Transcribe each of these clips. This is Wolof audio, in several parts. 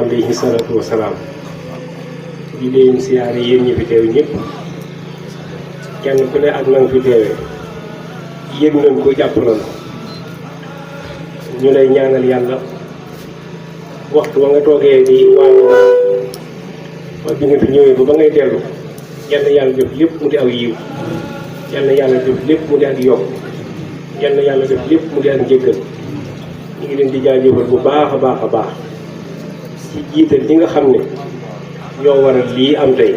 alayhi salaatu wasalaam. di leen siyaare yéen ñi fi teew ñëpp kenn ku ne ak nan fi teewee yëg nañ ko jàpp nañ ko ñu lay ñaanal yàlla waxtu wa nga toogee di waaw bi nga fi ñëwee ba ngay dellu yal na yàlla def lépp mu di aw yiw yal na yàlla def lépp mu di ak yokk yal na yàlla def lépp mu di ak njëggal ñu ngi leen di jaajëfal bu baax a baax a baax ci jiital ñi nga xam ne ñoo waral lii am tey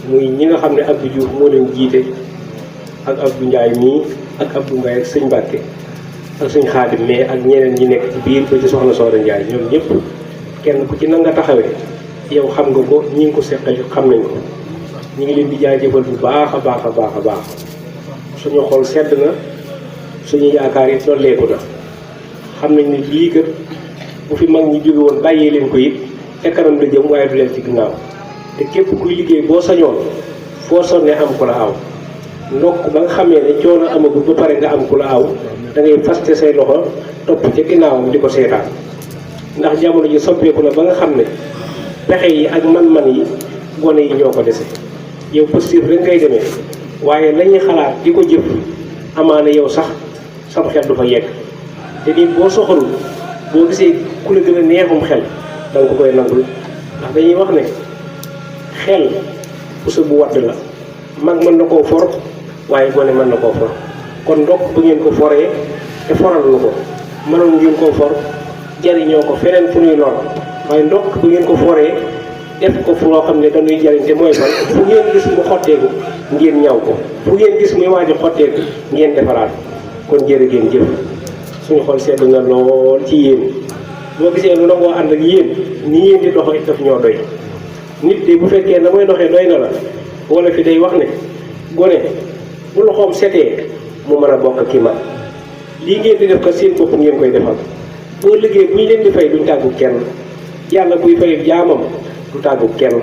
muy ñi nga xam ne Abdou Diouf moo leen jiite ak Abdou Ndiaye mii ak Abdou Mbaye ak sëñ Mbàkke ak sëñ Xaadim mais ak ñeneen ñi nekk ci biir ba ci soxna Sooda Ndiaye ñoom ñëpp kenn ku ci na nga taxawee yow xam nga ko ñi ngi ko seqal xam nañ ko ñu ngi leen di jaajëfal bu baax a baax a baax a baax suñu xol sedd na suñu yaakaar it dolleeku na xam nañ ne lii kat bu fi mag ñi jóge woon bàyyee leen ko it ca kanam la jëm waaye du leen ci ginnaaw te képp kuy liggéey boo sañoon foo sonne am ku la aw ndokk ba nga xamee ne coono amagul ba pare nga am ku la aw da ngay faste say loxo topp ca ginnaawam di ko seetaan ndax jamono ji soppeeku na ba nga xam ne pexe yi ak man-man yi gone yi ñoo ko dese yow positif rek ngay demee waaye lañuy xalaat di ko jëf amaana yow sax sam xel du fa yegg te nit boo soxalul boo gisee ku la gën a neexum xel da nga ko koy nangul ndax dañuy wax ne xel puso bu wadd la mag mën na koo for waaye gone mën na koo for kon ndokk bu ngeen ko foree te foral lu ko mënoon ngeen koo for jariñoo ko feneen fu ñuy lor waaye ndokk bu ngeen ko foree def ko fu loo xam ne dañuy jariñ te mooy fan fu ngeen gis mu xotteeku ngeen ñaw ko fu ngeen gis muy waaju xotteeku ngeen defaraat kon jërë ngeen jëf suñu xol sedd na lool ci yéen boo gisee lu nangoo ànd ak yéen ni yéen di doxee daf ñoo doy nit de bu fekkee na mooy doxee doy na la wala fi day wax ne gone bu loxoom setee mu mën a bokk ki mag lii ngeen di def ko seen bopp ngeen koy defal boo liggéey bu ñu leen di fay duñ tàggu kenn yàlla buy fay jaamam du tàggu kenn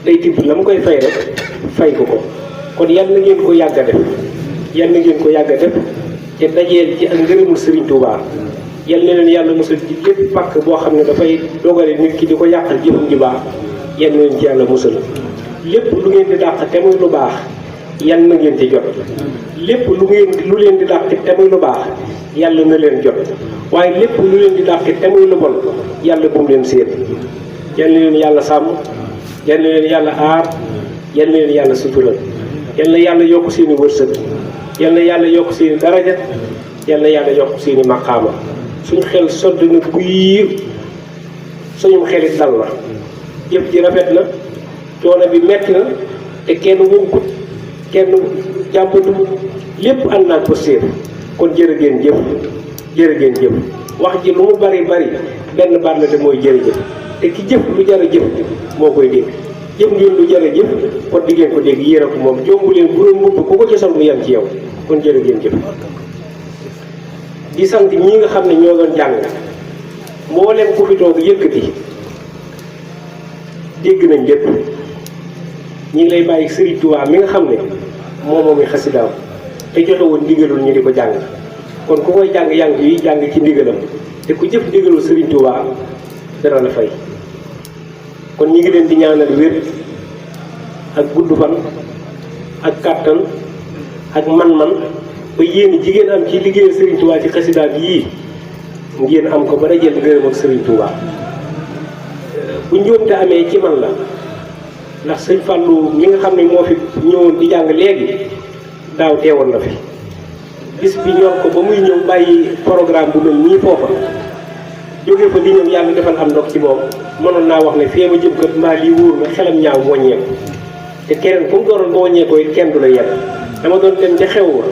day tibb la mu koy fay rek fay ko kon yàlla na ngeen ko yàgg a def yàlla na ngeen ko yàgg a def te dajeel ci ak ngërëmul Serigne Touba yàlla na leen yàlla musal ci lépp pàkk boo xam ne dafay dogale nit ki di ko yàqal jëfam ji baax yàlla na leen ci yàlla musal lépp lu ngeen di dàq te muy lu baax yàlla na ngeen ci jot lépp lu leen di dàq te muy lu baax yàlla na leen jot waaye lépp lu leen di dàq te muy lu bon yàlla bu mu leen séen yàlla na leen yàlla sàmm yàlla na leen yàlla aar yàlla na leen yàlla sutural yàlla na yàlla yokk seeni wërsëg yàlla na yàlla yokk seeni daraja yàlla na yàlla yokk seeni maqaama suñu xel sodd na guy suñu xelit dal na jëf ji rafet na coono bi metti na te kenn wunkut kenn jàmbatu lépp ànd naa ko séef kon jërë ngeen jëf jërë ngeen jëf wax ji lu mu bari bari benn baat la te mooy jërëjëf te ki jëf lu jar a jëf moo koy dégg jëf ngeen lu jar a jëf kon di ngeen ko dégg yéen a ko moom jombu leen bu doon mbubb ku ko ci sol mu yem ci yow kon jërë ngeen jëf di sant ñi nga xam ne ñoo doon jàng mboolem ku fi toog yëkkati dégg nañ lépp ñi ngi lay bàyyi Serigne Touba mi nga xam ne moomi xasidaaw te joxe woon ndigalul ñu di ko jàng kon ku koy jàng yaa ngi jàng ci ndigalam te ku jëf ndigalul Serigne Touba dana la fay kon ñi ngi leen di ñaanal wér ak gudd fan ak kàttan ak man-man ba yéen jigéen am ci liggéeyal Serigne Touba ci xasidaat yii ngeen am ko ba dajeel ngërëm ak Serigne Touba bu njuumte amee ci man la ndax sëñ Fallou mi nga xam ne moo fi ñëwoon di jàng léegi daaw teewoon na fi bis bi ñor ko ba muy ñëw bàyyi programme bu mel nii foofa jógee fa di ñëw yàlla defal am ndox ci moom mënoon naa wax ne fee ma jëm kat mbaa lii wóor na xelam ñaaw wàññeeku te keneen ku mu dooroon ba wàññeekoo it kenn du la yedd dama doon dem ca xew wa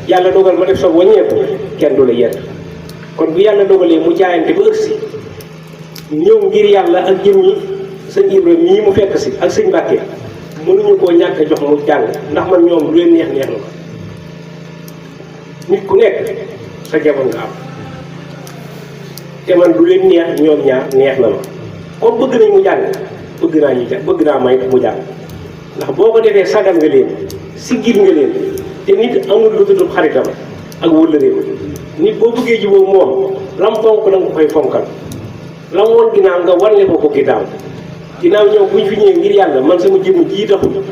yàlla dogal ma def soog wàññeeku kenn du la yedd kon bu yàlla dogalee mu jaayante ba ëgsi ñëw ngir yàlla ak jëm ñi sëñ Ibrahima mii mu fekk si ak sëñ Mbàkke mënuñu koo ñàkk a jox mu jàng ndax man ñoom lu leen neex neex na ko nit ku nekk sa jamono nga am te man du leen neex ñoom ñaar neex na ma comme bëgg nañ mu jàng bëgg naa ñu jàng bëgg naa may mu jàng ndax boo ko defee sagal nga leen siggil nga leen te nit amul lu dul xaritam ak wëllëreem nit boo bëggee jubóo moom lam fonk da nga ko koy fonkal la mu woon ginnaaw nga wanle ko ginnaaw ginnaaw ñoom bu ñu fi ñëwee ngir yàlla man sama jëmm jii taxul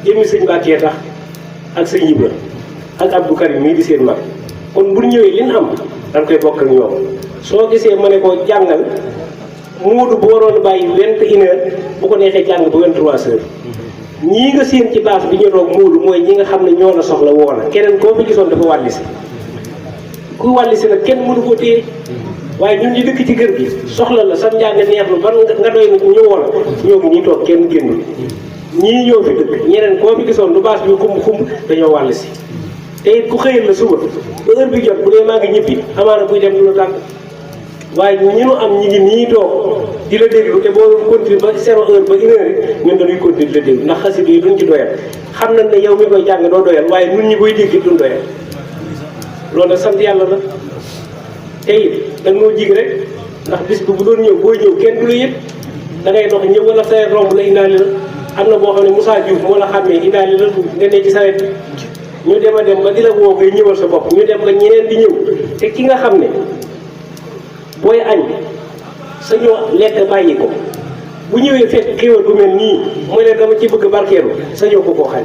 jëmmi sëñ Mbàkke tax ak sëñ Ibra ak Abdou Karim mii di seen mag kon bu ñëwee li ñu am dañ koy bokk ak ñoom soo gisee ma ne ko jàngal muudu bu waroon bàyyi 21h bu ko neexee jàng ba 23h ñii nga séen ci base bi ñu toog muudu mooy ñi nga xam ne ñoo la soxla woo la keneen koo fi gisoon dafa wàlli si ku wàlli si nag kenn mënu ko téye waaye ñun ñi dëkk ci kër gi soxla la sam njàng neex lu ban nga doy na ñu woo la ñoo ngi ñuy toog kenn génnul ñii ñoo fi dëkk ñeneen koo fi gisoon lu base bi xumb dañoo wàlli si te it ku xëyal la suba ba heure bi jot bu dee maa ngi ñibbi amaana buy dem du la tàgg waaye ñi nu am ñi ngi nii toog di la déglu te boo continué ba 0h ba 1h ñun dañuy continué di la déglu ndax xasida yi duñ ci doyal xam nañ ne yow mi koy jàng doo doyal waaye ñun ñi koy dégg duñ doyal loolu nag sant yàlla la te it dañ noo jig rek ndax bis bu doon ñëw booy ñëw kenn du la yëg da ngay dox ñëw wala sa romb la indaale la am na boo xam ne Moussa Diouf moo la xàmmee indaale la nga ne ci saret ñu dem a dem ba di la woo ngay ñëwal sa bopp ñu dem ba ñeneen di ñëw te ki nga xam ne booy añ sañoo lekk bàyyi ko bu ñëwee fekk xéwal gu mel nii mooy ne dama ci bëgg barkeelu sañoo ko koo xañ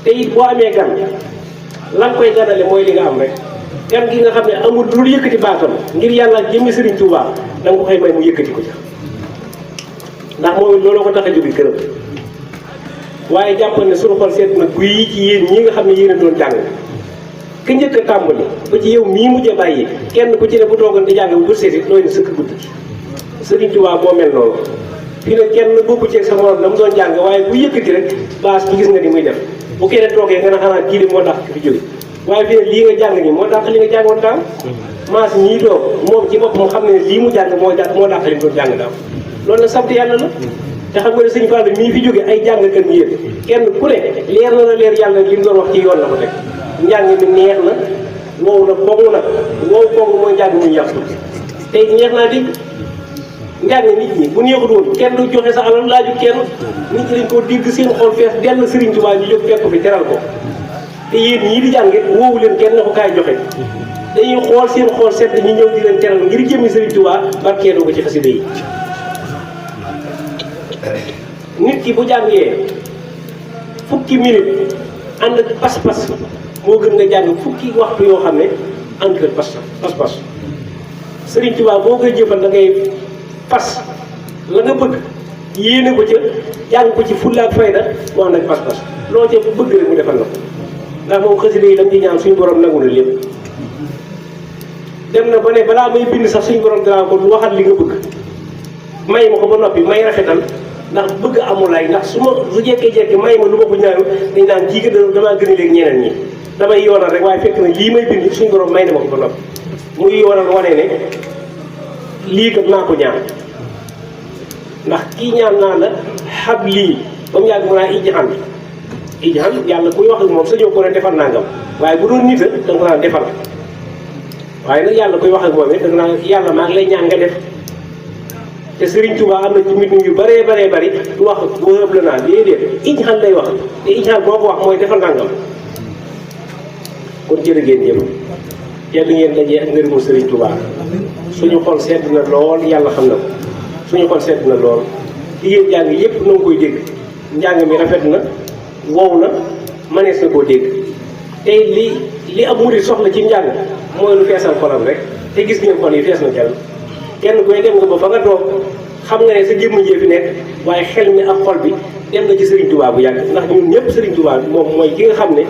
te it boo amee gan lan koy ganale mooy li nga am rek gan gi nga xam ne amul lu yëkkati baatam ngir yàlla ak jëmmi Sëriñ Tuubaa da nga ko koy may mu yëkkati ko ca ndax moom loolu ko tax a jóge këram waaye jàppal ne suñu xol seet na guy ci yéen ñi nga xam ne yéen a doon jàng ki njëkk a tàmbali ba ci yow mii mujj a bàyyi kenn ku ci ne bu toogoon di jàng bu seeti looy ne sëkk guddi gi Sëriñ Tuubaa moo mel noonu fii ne kenn bokku ceeg sa morom dama doon jàng waaye bu yëkkati rek baas bi gis nga ni muy def bu keneen toogee nga ne xanaa kii de moo tax fi jóge waaye fii ne lii nga jàng nii moo tax li nga jàngoon daaw maas ñii toog moom ci boppam xam ne lii mu jàng moo tax li mu doon jàng daaw loolu nag sant yàlla la te xam nga ne sëñ Fallou mii fi jóge ay jàngkat yi yéen kenn ku ne leer na la leer yàlla li mu doon wax ci yoon la ko teg njàng mi neex na wow na koŋŋ na wow koŋŋ mooy njàng mi yàqu tey neex naa dégg njàng nit ñi bu neexut woon kenn du joxe sa alal laaju kenn nit ñi dañ koo dégg seen xol fees dell Serigne Touba ñu jóg fekk fi teral ko te yéen ñii di jànge woowu leen kenn ne ko kaay joxe dañuy xool seen xool sedd ñu ñëw di leen teral ngir jëmmi Serigne Touba barkeeloo ko ci xasida yi nit ki bu jàngee fukki minute ànd ak pas-pas moo gën nga jàng fukki waxtu yoo xam ne ànd ak pas-pas Serigne Touba boo koy jëfal da ngay fas la nga bëgg yéene ko ca jàng ko ci fulla ak fayda moo ànd ak pas-pas loo ca bëgg rek mu defal la ko ndax moom xasida yi lam di ñaan suñu borom nangu na lépp dem na ba ne balaa may bind sax suñu borom danaa ko waxal li nga bëgg may ma ko ba noppi may rafetal ndax bëgg amulaay ndax su jekkee may ma lu ma ko ñaanu dañ naan kii damaa gën a léegi ñeneen ñi damay yoonal rek waaye fekk na lii may bind suñu borom may na ma ko ba noppi muy yoonal wane ne lii kat naa ko ñaan ndax kii ñaan naa la xab lii ba mu yàgg mu naa ijxal yàlla kuy wax ak moom sañoo ko ne defal nangam waaye bu doon nit a da nga ko naan defal waaye nag yàlla kuy wax ak moom it da nga naan yàlla maa ngi lay ñaan nga def te Serigne Touba am na ci mbir yu bëree bëri du wax boo ëpp la naan déedéet ijxal lay wax te ijxal boo ko wax mooy defal nangam kon jërë ngeen jëf yàlla ngeen dajee ak ngërëmu Serigne Touba suñu xol sedd na lool yàlla xam na ko suñu xol sedd na lool liggéey jàng yépp na nga koy dégg njàng mi rafet na wow na manees na koo dégg te li ab murid soxla ci njàng mooy lu feesal xolam rek te gis ngeen xol yi fees na jàll kenn koy dem nga ba fa nga toog xam nga ne sa jëmm jee fi nekk waaye xel mi ak xol bi dem na ci Serigne Touba bu yàgg ndax ñun ñëpp Serigne Touba moom mooy ki nga xam ne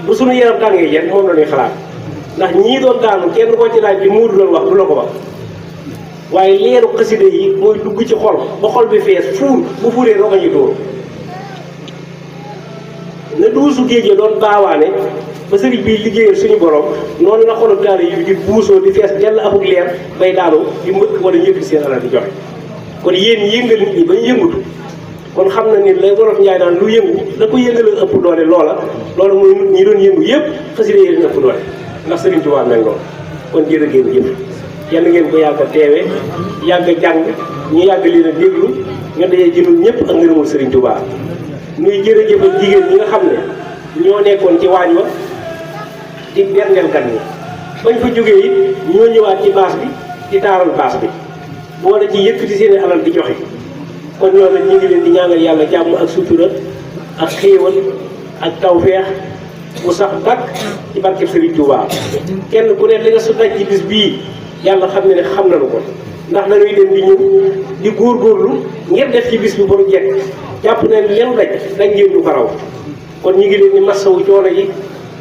bu suñu yaram tàngee jet moom la ñuy xalaat ndax ñii doon daanu kenn koo ci laaj bi muudu doon wax du la ko wax waaye leeru xasida yi mooy dugg ci xol ba xol bi fees fuur bu fuuree roga ñu tóor na duusu géejee doon baawaane ba sëriñ bi liggéeyal suñu borom noonu la xolu taal yi di buusoo di fees dell akuk leer bay daanu di mbëkk wala ñëpp seen alal di joxe kon yéen yëngal nit ñi ba ñu yëngutu kon xam na ni lay wolof njaay naan lu yëngu la ko yëngal ëpp doole loola mooy nit ñi doon yëngu yëpp xasida yi leen ëpp doole ndax Sëriñ Tuubaa mel noonu kon jërë ngeen jëf yàlla ngeen ko yàgg a teewe yàgg a jàng ñu yàgg leen a déglu nga dajee ci ñun ñëpp ak ngërëmul Sëriñ Tuubaa nuy jërëjëfal jigéen ñi nga xam ne ñoo nekkoon ci waañ wa di berndeel gan ñi bañ fa jógee it ñoo ñëwaat ci baas bi di taaral baas bi boole ci yëkkati seen alal di joxe kon ñoom it ñu ngi leen di ñaanal yàlla jàmm ak sutura ak xéewal ak tawfeex bu sax dakk ci barkeb Sëriñ Tuubaa kenn ku ne li nga su daj ci bis bii yàlla xam ne ne xam nañu ko ndax dañuy dem di ñëw di góorgóorlu ngir def ci bis bi ba mu jekk jàpp ne leen dañ ngeen ñu ko raw kon ñu ngi leen di massawu coono yi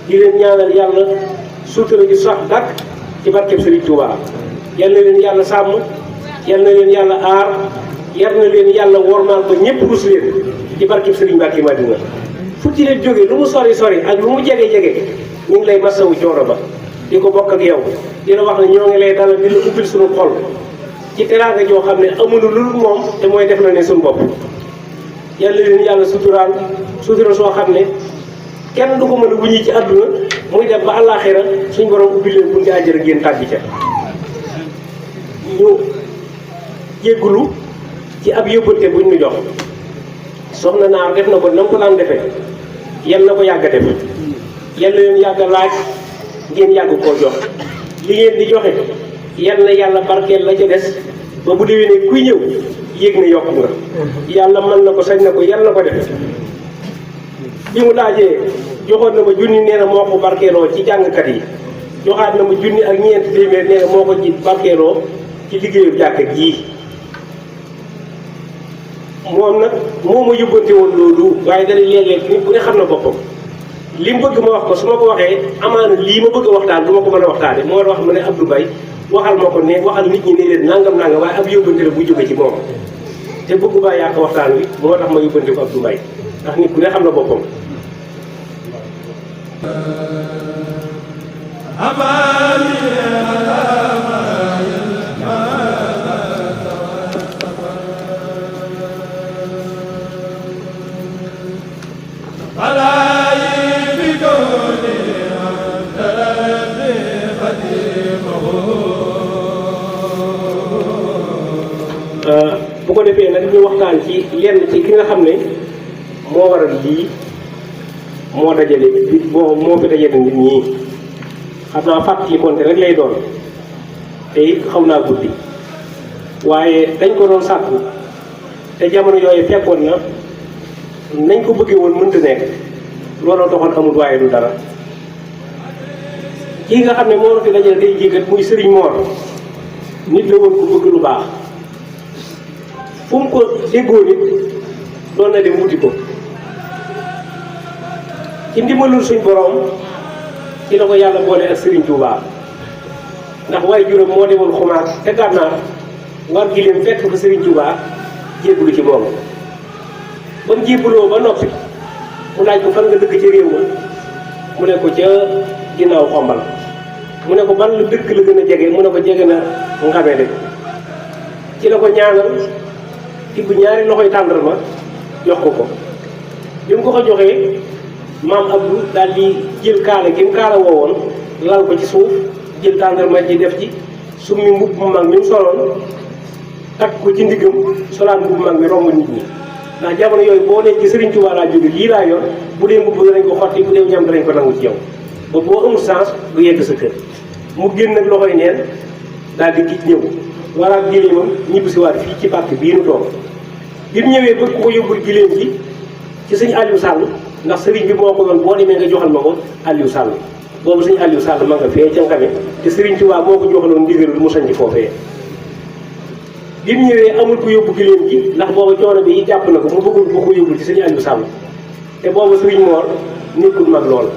di leen ñaanal yàlla sutura ji sax dakk ci barkeb Sëriñ Tuubaa yal na leen yàlla sàmm yal na leen yàlla aar yal na leen yàlla wormaal ba ñëpp rus leen ci barkeb Sëriñ Mbàkke Madina fu ci leen jógee lu mu sori sori ak lu mu jege jege ñu ngi lay massawu coono ba di ko bokk ak yow di la wax ne ñoo ngi lay dalal di la ubbil suñu xol ci teraanga joo xam ne amuñu lu moom te mooy def na ne suñu bopp yàlla leen yàlla suturaal sutura soo xam ne kenn du ko mën a wuññi ci àdduna muy dem ba àllaaxira suñ borom ubbi leen bunti àjjana ngeen tàbbi ca ñu jéggulu ci ab yóbbante buñ ñu jox soxna Naar def na ko nam ko daan defee yal na ko yàgg a def yàlla leen yàgg a laaj ngeen yàgg koo jox li ngeen di joxe yal na yàlla barkeel la ca des ba bu déwénee kuy ñëw yéeg na yokk nga yàlla mën na ko sañ na ko yal na ko def bi mu laajee joxoon na ma junni nee na moo ko barkeeloo ci jàngkat yi joxaat na ma junni ak ñeenti téeméer nee na moo ko ci barkeeloo ci liggéeyu jàkka jii moom nag moo ma yóbbante woon loolu waaye dana léeg-léeg nit bu ne xam na boppam li mu bëgg ma wax ko su ma ko waxee amaana lii ma bëgg a waxtaan du ma ko mën a waxtaane moo wax ma ne Abdou Mbaye waxal ma ko ne waxal nit ñi ne leen nangam nangam waaye ab yóbbante la bu jóge ci moom te bëggu baa yàq waxtaan wi moo tax ma yóbbante ko Abdou Mbaye ndax nit ku ne xam na boppam bu ko defee nag ñu waxtaan ci lenn ci ki nga xam ne moo waral lii moo dajale bi moo fi dajale nit ñi xam naa fàttali konte rek lay doon te it xaw naa guddi waaye dañ ko doon sàkku te jamono yooyu fekkoon na nañ ko bëggee woon mënta nekk looloo taxoon amul waaye du dara kii nga xam ne moo fi dajale tey jii muy Serigne Mor nit la woon ku bëgg lu baax fu mu ko déggoo nit doon na dem wuti ko ci ndimbalul suñ borom ci la ko yàlla boole ak Serigne Touba ndax waaye juróom moo demoon xumaat te gànnaar war gi leen fekk ko Serigne Touba jébbalu ci moom ba mu jébbaloo ba noppi mu laaj ko fan nga dëkk ci réew ma mu ne ko ca ginnaaw xombal mu ne ko ban la dëkk la gën a jege mu ne ko jege na Ngame de ci la ko ñaanal tibb ñaari loxoy tàndarma jox ko bi mu ko ko joxee maam Abdou daal di jël kaala gi mu kaala woowoon lal ko ci suuf jël tàndarma ji def ci summi mbubb mu mag mi mu soloon takk ko ci ndiggam solaat mbubb mu mag mi romb nit ñi ndax jamono yooyu boo nekk ci Serigne Touba laa jóge lii laa yor bu dee mbubb danañ ko xotti bu dee ñam danañ ko nangu ci yow ba boo amul chance du yegg sa kër mu génn nag loxoy neen daal di gis ñëw waraat giléemam ñibbi si waat fii ci parc bii nu toog bi mu ñëwee bëgg ko yóbbul giléem gi ci sëñ Aliou Sall ndax sëriñ bi moo ko doon boo demee nga joxal ma ko Aliou Sall boobu sëñ Aliou Sall ma nga fee ca Ngame te Serigne Touba moo ko joxaloon ndigalul mu sañ ci foofee bi mu ñëwee amul ko yóbbu giléem gi ndax booba coono bi jàpp na ko mu bëggul ko yóbbul ci sëñ Aliou Sall te boobu Serigne Mor nekkul mag lool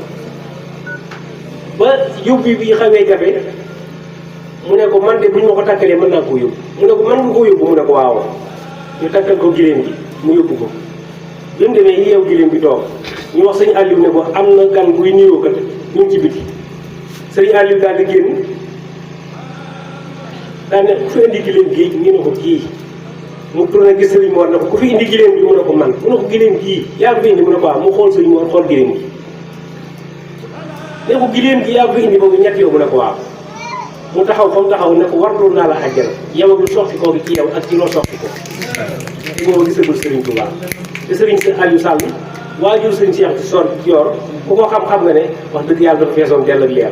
ba yóbbu bi xawee jafe mu ne ko man de bu ñu ma ko takkalee mën naa koo yóbbu mu ne ko mën nga koo yóbbu mu ne ko waaw ñu takkal ko giléem gi mu yóbbu ko bi mu demee yeew giléem gi toog ñu wax sëñ Aliou ne ko am na gan buy nuyoo kat ñu ngi ci biti sëñ Aliou daal di génn daal ne ku fi indi giléem gi ñu ne ko kii mu tourné gis sëriñ Mor ne ko ku fi indi giléem gi mu ne ko man mu ne ko giléem gii yaa ko fi indi mu ne ko waaw mu xool sëriñ Mor xool giléem gi ne ko giléem gi yaa ko fi indi boobu ñett yow mu ne ko waaw mu taxaw fa mu taxaw ne ko warlu naa la àjjana yow ak lu soxti koo gi ci yow ak ci loo soxti ko te boobu gisagul Serigne Touba te Serigne Aliou Sall waajur Serigne Cheikh ci sor ci yor ku ko xam-xam nga ne wax dëgg yàlla dafa feesoon dell ak leer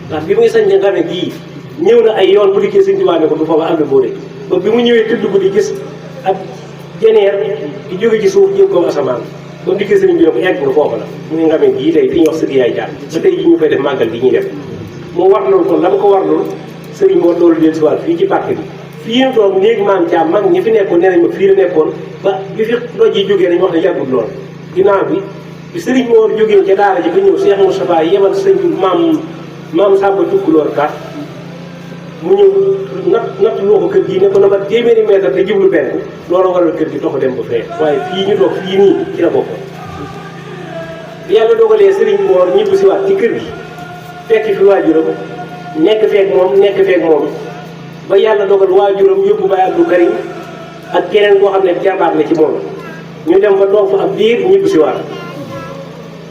ndax bi muy sañ ne Ngame gii ñëw na ay yoon bu dikkee sëñ Tuubaa ne ko du foofu ànd boole ba bi mu ñëwee tëdd ko di gis ak jeneer di jóge ci suuf jëm kaw asamaan ba mu dikkee sëriñ bi ne ko egg nga foofu la muy ngame gii tey fi ñuy wax sëriñ yaay jaar ba tey ji ñu fay def màggal gi ñuy def mu warlool ko la mu ko warlool sëriñ moo loolu del si waat fii ci parc bi fii ñu toog néegi maam Thiam mag ñi fi nekkoon nee nañ ma fii la nekkoon ba bi fi doj yi jógee nañ wax ne yàggul lool ginnaaw bi sëriñ moo war jógee ca daara ji ba ñëw Cheikh Moustapha yebal sëñ maam Samba Tukulóor Ka mu ñëw natt loo ko kër gii ne ko na ma téeméeri mètre te jublu benn loolu waral kër gi tox dem ba fee waaye fii ñu toog fii nii ci la bokk yàlla dogalee sëriñ Moor ñibbi si waat ci kër gi fekk fi waajuram nekk feek moom ba yàlla dogal waajuram yóbbu Baye Abdou Karim ak keneen koo xam ne jarbaat na ci moom ñu dem fa toog fa ab diir ñibbi si waat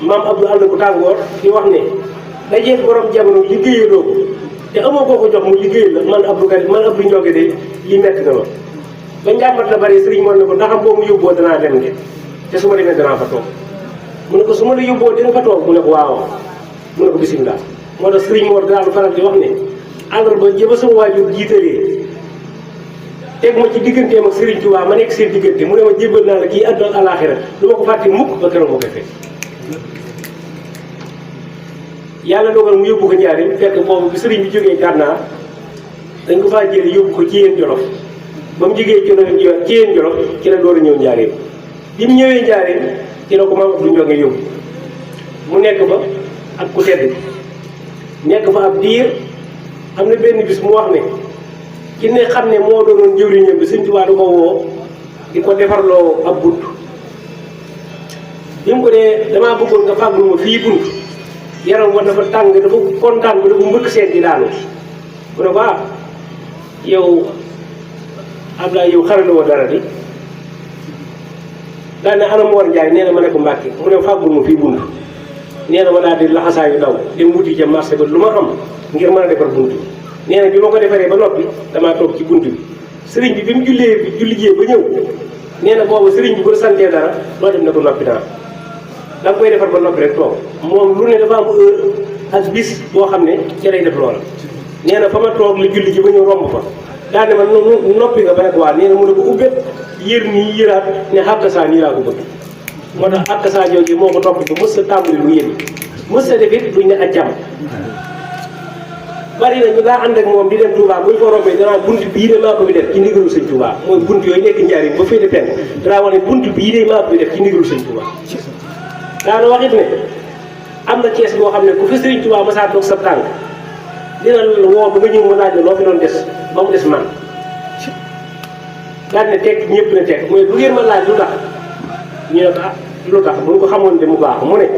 maam Abdou àll bu tàngoor di wax ne dajeeg borom jamono liggéeyaloo ko te amoo koo ko jox mu liggéey la man Abdou Karim man Abdou Ndioge de lii metti na ma ba njàmbat la bari sëriñ moon ne ko ndax boo mu yóbboo danaa dem de te su ma demee danaa fa toog mu ne ko su ma la yóbboo dina fa toog mu ne ko waaw mu ne ko bisimilah moo tax sëriñ Mor daal faral di wax ne àllarba jëba sama waajur jiitalee teg ma ci digganteem ak sëriñ Touba ma nekk seen diggante mu ne ma jébbal naa la kii àdduna alaaxira du ma ko fàtte mukk ba keroog moo koy fekk yàlla dogal mu yóbbu ko Njaaréem fekk boobu bi sëriñ bi jógee Gànnaar dañ ko faa jële yóbbu ko ci yéen Jolof ba mu jógee ci yéen Jolof ci la door a ñëw Njaaréem bi mu ñëwee Njaaréem ci la ko maam Abdou Ndioge yóbbu mu nekk fa ak ku tedd nekk fa ab diir am na benn bis mu wax ne ki ne xam ne moo doonoon jëwriñam bi Sëñ Tuubaa da ko woo di ko defarloo ab bunt bi mu ko dee damaa bëggoon nga fàggul ma fii bunt yaram wa dafa tàng dafa kontaan ba dafa mbëkk seet di daanu mu ne ko ah yow Ablaye yow xarala woo dara di daal ne ana Mor Ndiaye nee na ma ne ko Mbàkke mu ne fàggul ma fii bunt nee na ma daal di laxasaayu daw dem wuti ca marché ba lu ma am ngir mën a defar bunt bi nee na bi ma ko defaree ba noppi damaa toog ci bunt bi sëriñ bi mu jullijee ba ñëw nee na boobu sëriñ bi bu la santee dara loo dem ne ko noppi naa da nga koy defar ba noppi rek toog moom lu ne dafa am heure ak bis boo xam ne ci lay def loola nee na fa ma toog la julli ji ba ñëw romb fa daal ne ma noppi nga ba ne ko waa nee na mu ne ko ubbet yër nii yëraat ne xàkk saa nii laa ko bëgg moo tax xàkk saa jooju moo ko topp ba mës a tàmbali lu yëri mës a def it duñ ne accam bari na ñu daa ànd ak moom di dem Touba bu ñu ko rombee danaa bunt bii de maa ko fi def ci ndigalu sëñ Touba mooy bunt yooyu nekk Njaaréem ba féete penk danaa wax ne bunt bii de maa ko fi def ci ndigalu sëñ Touba daana wax it ne am na kees boo xam ne ku fi sëriñ Touba ma saa toog sa tànk dina la woo ba nga ñëw ma laaj la loo fi doon des ba mu des man daal ne teg ñëpp ne teg mooy bu ngeen ma laaj lu tax ñu ne ko ah lu tax bu ñu ko xamoon de mu baax mu ne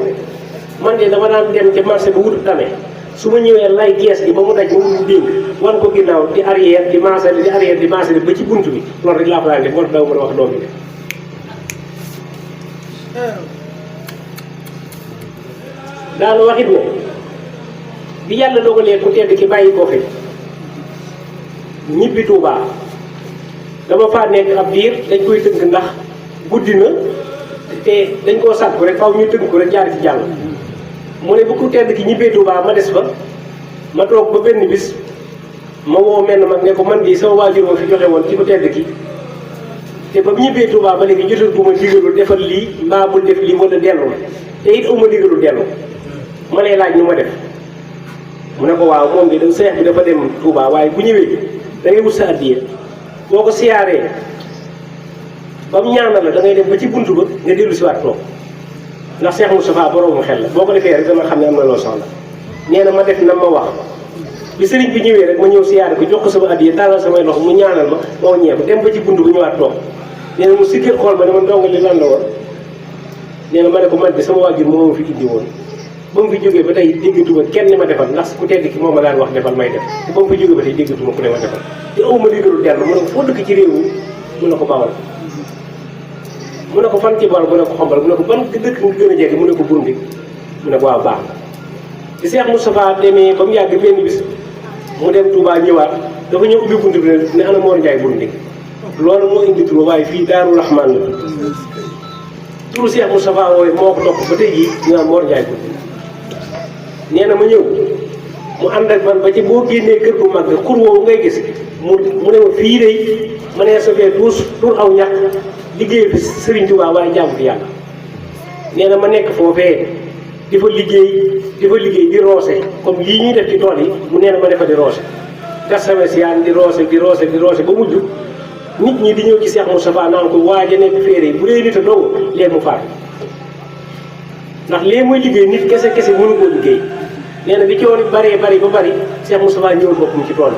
man de dama daan dem ca marché ba wut tame su ma ñëwee lay gees gi ba mu daj ma wut dénk wan ko ginnaaw di arrière di maasale di arrière di maasale ba ci bunt bi loolu rek laa fa daan def moo tax daw mën a wax doom bi de daana waxit ne bi yàlla dogalee ku tedd ki bàyyi ko fi ñibbi Touba dama faa nekk ab diir dañ koy tënk ndax guddi na te dañ koo sàkku rek faw ñu tënk ko rek jaar ci jàll mu ne bu ku tedd ki ñibbee Touba ma des ba ma toog ba benn bis ma woo mel mag ne ko man di sama waajur ma fi joxe woon ci ku tedd ki te ba ñibbee Touba ba léegi jotul bu ma digalul defal lii mbaa bul def lii wala dellu te it aw ma digalul dellu ma lay laaj ñu ma def mu ne ko waaw moom bi da seex bi dafa dem Touba waaye bu ñëwee da ngay wut sa addiya boo ko siyaaree ba mu ñaanal la da ngay dem ba ci buntu ba nga dellu si waat toog ndax Cheikh Moustapha boroomu xel la boo ko defee rek dama xam ne am na loo soxla nee na ma def na ma wax bi sëriñ bi ñëwee rek ma ñëw siyaare ko jox ko sama addiya tàllal samay loxo mu ñaanal ma moo ñeeku dem ba ci buntu ba ñëwaat toog nee na mu sikkil xool ma ne ma ndongo li lan la woon nee na ma ne ko man de sama waajur moo ma fi indi woon ba mu fi jógee ba tey déggatuma kenn ni ma defal ndax ku tedd ki moom ma daan wax defal may def te ba mu fi jógee ba tey déggatuma ku ne ma defal te aw ma digalul dellu mu ne ko foo dëkk ci réew mi mu ne ko Bawol mu ne ko fan ci Bawol mu ne ko Xombal mu ne ko ban dëkk nga gën a jege mu ne ko Burundi mu ne ko waaw baax na di Cheikh Moustapha demee ba mu yàgg benn bis mu dem Touba ñëwaat dafa ñëw ubbi bunt bi ne ana Mor Ndiaye Burundi loolu moo indi turu waaye fii Daaru Rahman la turu Cheikh Moustapha wooye moo ko topp ba tey jii ñu naan Mor Ndiaye Burundi nee na ma ñëw mu ànd ak man ba ci boo génnee kër gu mag xur woowu ngay gis mu ne ma fii de ma nee sa fee tuur aw ñax liggéey fi Sëriñ Tuubaa waaye jaamu fi yàlla. nee na ma nekk foofee di fa liggéey di roose comme lii ñuy def ci tool yi mu nee na ma defa di roose gas sama siyaan di roose ba mujj nit ñi di ñëw ci Cheikh Moustapha naan ko waaja nekk féere yi bu dee nit a dong léegi mu faatu ndax léegi muy liggéey nit kese mënu koo liggéey. nee na bi coono bari ba bari Cheikh Moustapha ñëwul boppam ci tool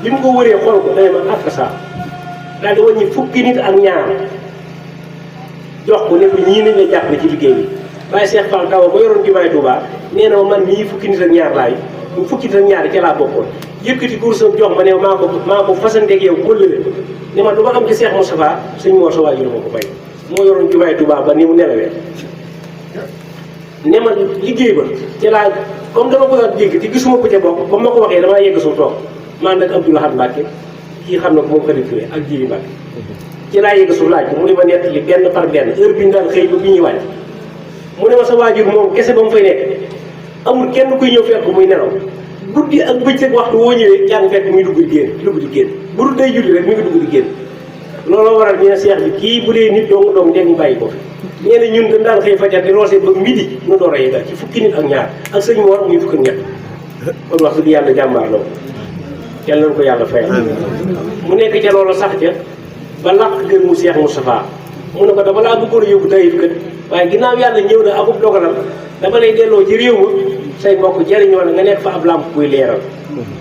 bi mu ko wëree xool ko day ma ak saa daal di wàññi fukki nit ak ñaar jox ko ne ko ñii nañ la jàppale ci liggéey bi waaye Cheikh Fall Kawa ba yoroon jumaay Touba nee na ma man mii fukki nit ak ñaar laay fukki nit ak ñaar ca laa bokkoon yëkkati kursam jox ma ne maa ko fasanteeg yow kóllëre ne ma du ma am ci Cheikh Moustapha suñ moo sa waajur ma ko bay moo yoroon jumaay Touba ba ni mu nelawee ne ma liggéey ba ca laa comme dama ko daan dégg te gisuma ko ca bokk ba ma ko waxee damaa yegg suuf toog man nag Abdou Lahad Mbacke kii xam na ko moom Xarit Touré ak Jili Mbacke ci laa yegg suuf laaj ko mu ne ma nettali benn par benn heure bi ñu daan xëy ba bi ñuy wàcc mu ne ma sa waajur moom kese ba mu fay nekk amul kenn kuy ñëw fekk muy nelaw guddi ak bëccëg waxtu woo ñëwee yaa ngi fekk muy dugg di génn bu dul day julli rek mi ngi dugg di génn looloo waral ñu ne seex bi kii bu dee nit dong dégg ñu bàyyi ko fi nee na ñun dañ daan xëy fajar di roose ba midi ñu door a yeggal ci fukki nit ak ñaar ak sëñ Mor muy fukk ak ñett kon wax dëgg yàlla jàmbaar la yal nañu ko yàlla fayal mu nekk ca loolu sax ca ba làq gën mu Cheikh Moustapha mu ne ko dama laa bëggoon a yóbbu Taïf kat waaye ginnaaw yàlla ñëw na akub dogalam dama lay delloo ci réew ma say mbokk jëriñoo na nga nekk fa ab lamp buy leeral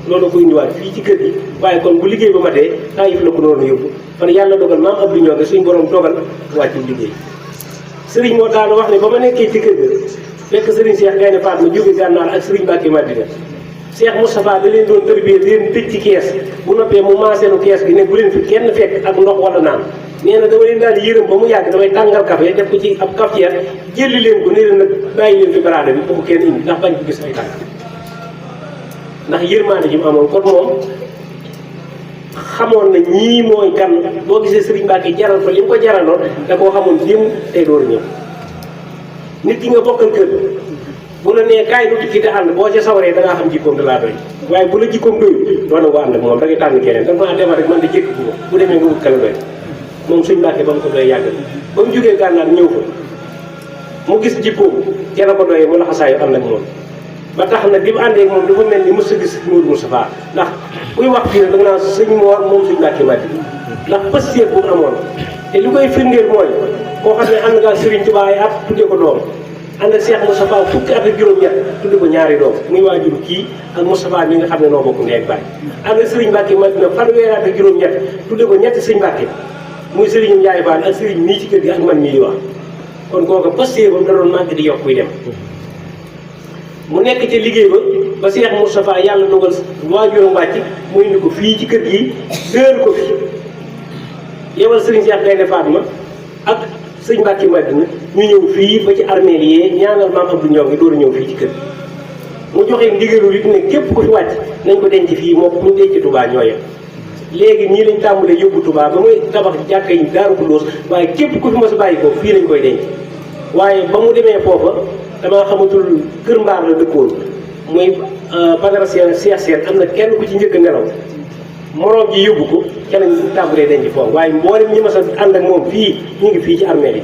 loolu ko indiwaat fii ci kër gi waaye kon bu liggéey ba matee Taïf la ko noonu yóbbu fan yàlla dogal maam Abdou Ñonge suñ borom dogal wàccu liggéey sëriñ moo daana wax ne ba ma nekkee ci kër ga fekk sëriñ Cheikh Gaynde Fatma jóge gànnaar ak sëriñ Mbacke Madina Cheikh Moustapha da leen doon tërbiyee di leen tëj ci kees bu noppee mu maaseelu kees gi ne bu leen fi kenn fekk ak ndox wala naan nee na dama leen daal yërëm ba mu yàgg damay tàngal café def ko ci ab cafetière jëli leen ko ne leen nag bàyyi leen fi baraada bi bu ko kenn indi ndax bañ ko gis ay tànk ndax yërmaande ji mu amoon kon moom xamoon na ñii mooy kan boo gisee Serigne Mbacke jaral fa li mu ko jaraloon da koo xamoon démb tey door ñëw nit ki nga bokkal kër bu la nee kaay nu tukki te ànd boo ca sawaree da ngaa xam jikkoom da laa doy waaye bu la jikkoom doy doon na ko ànd ak moom da ngay tànn keneen da nga maa demal rek man di jékki ko bu demee nga wut kala doy moom Serigne Mbacke ba mu ko doy yàgg ba mu jógee gànnaar ñëw fa mu gis jikkoom ca la ko doyee mu laxasaayu ànd ak moom ba tax na bi mu àndee ak moom dafa mel ni mos a gis Mourou Moustapha ndax buy wax fii nag da nga naan sëñ Mor moom Serigne Mbacke Madina ndax pëstéer bu mu amoon te li koy firndeel mooy koo xam ne ànd ngaa Serigne Touba ay at tuddee ko doom ànd ak Cheikh Moustapha fukki at ak juróom-ñett tudde ko ñaari doom muy waajur kii ak Moustapha mi nga xam ne noo bokk ndey ak baay ànd ak Serigne Mbacke Madina fanweeri at ak juróom-ñett tudde ko ñetti sëñ Mbacke muy Serigne Ndiaye Fall ak Serigne mii ci kër gi ak man mii di wax kon kooku pëstéer bam da doon màgg di yokk kuy dem mu nekk ca liggéey ba Cheikh Moustapha yàlla dogal waajuram wàcc mu indi ko fii ci kër gi dëër ko fi yebal Serigne Cheikh Gaynde Fatma ak sëñ Mbacke Madina ñu ñëw fii ba ci armeel yi ñaanal maam Abdou Ñonge door a ñëw fii ci kër mu joxe ndigalu it ne képp ku fi wàcc nañ ko denc fii moo ko mu denc Touba ñooyam léegi nii lañ tàmbalee yóbbu Touba ba muy tabax jàkka yi Daaru Xudoos waaye képp ku fi mos a bàyyi ko fii lañ koy denc waaye ba mu demee foofa damaa xamatul kër mbaar la dëkkoon muy Badara Cheikh Sène am na kenn ku ci njëkk a nelaw moroom ji yóbbu ko ca lañ tàmbalee denc foofu waaye mboolem ñi ma sa ànd ak moom fii ñu ngi fii ci armeel yi